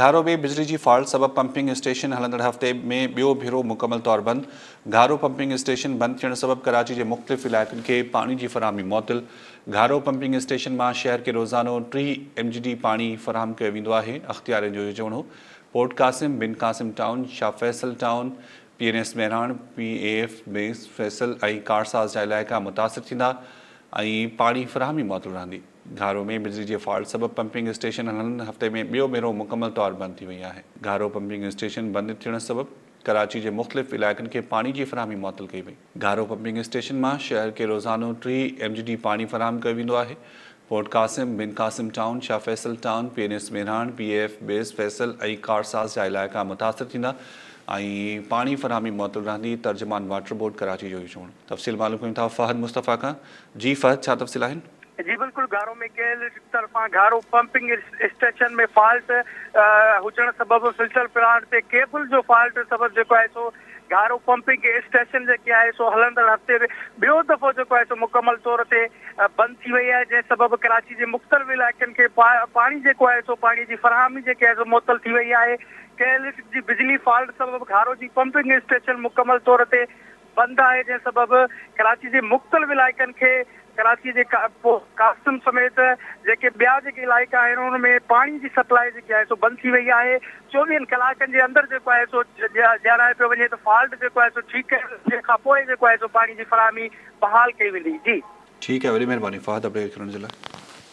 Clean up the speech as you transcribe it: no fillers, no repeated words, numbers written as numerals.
گهارو ۾ بجلي جي فالٽ سبب پمپنگ اسٽيشن هلندڙ هفتي ۾ ٻيو ڀيرو مڪمل طور بند، گهارو پمپنگ اسٽيشن بند ٿيڻ سبب ڪراچي جي مختلف علائقن کي پاڻي جي فراهمي معطل، گهارو پمپنگ اسٽيشن مان شهر کي روزانو 30 ايم جي ڊي پاڻي فراهم ڪيو ويندو آهي، اختيارين جو اهو چوڻ هو port Qasim, Bin Qasim town, Shah Faisal town, P N S Mehran, P A F base Faisal ۽ Karsaz جا علائقا متاثر ٿيندا ۽ پاڻي فراهمي معطل رهندي. گهارو ۾ بجلي جي فالٽ سبب پمپنگ اسٽيشن هلندڙ هفتي ۾ ٻيو ڀيرو مڪمل طور بند ٿي وئي آهي. گهارو پمپنگ اسٽيشن بند ٿيڻ سبب ڪراچي جي مختلف علائقن کي پاڻي جي فراهمي معطل ڪئي وئي. گهارو پمپنگ اسٽيشن مان شهر کي روزانو 30 ايم جي ڊي پاڻي فراهم ڪيو ويندو آهي. Port Qasim, Bin Qasim town, Shah Faisal town, P N S Mehran, P A F base Faisal ۽ Karsaz جا علائقا متاثر ٿيندا ۽ پاڻي فراهمي معطل رهندي، ترجمان واٽر بورڊ ڪراچي جو اهو چوڻ. تفصيل معلوم ڪيون ٿا فهد مصطفيٰ کان، جي فهد ڇا تفصيل آهن؟ جي بلڪل گهارو ۾ ڪي ايل طرفان گهارو پمپنگ اسٽيشن ۾ فالٽ هجڻ سبب فلٽر پلانٽ تي ڪيبل جو فالٽ سبب جيڪو آهي سو گهارو پمپنگ اسٽيشن جيڪي آهي سو هلندڙ هفتي به ٻيو دفعو جيڪو آهي سو مڪمل طور تي بند ٿي وئي آهي جنهن سبب ڪراچي جي مختلف علائقن کي پاڻي جيڪو آهي سو پاڻي جي فراهمي جيڪي آهي سو معطل ٿي وئي آهي ڪي ايل جي بجلي فالٽ سبب گهارو جي پمپنگ اسٽيشن مڪمل طور تي بند آهي جنهن سبب ڪراچي جي مختلف علائقن کي ڪراچي جي قاسم سميت جيڪي ٻيا جيڪي علائقا آهن ان ۾ پاڻي جي سپلائي جيڪي آهي سو بند ٿي وئي آهي 24 ڪلاڪن جي اندر جيڪو آهي سو ڄاڻايو پيو وڃي ته فالٽ جيڪو آهي سو ٺيڪ ڪيو ويندو جنهن کان پوء جيڪو آهي سو پاڻي جي فراهمي بحال ڪئي ويندي جي. ٺيڪ آهي وڏي مهرباني فهد اپڊيٽ ڪرڻ جي لاء.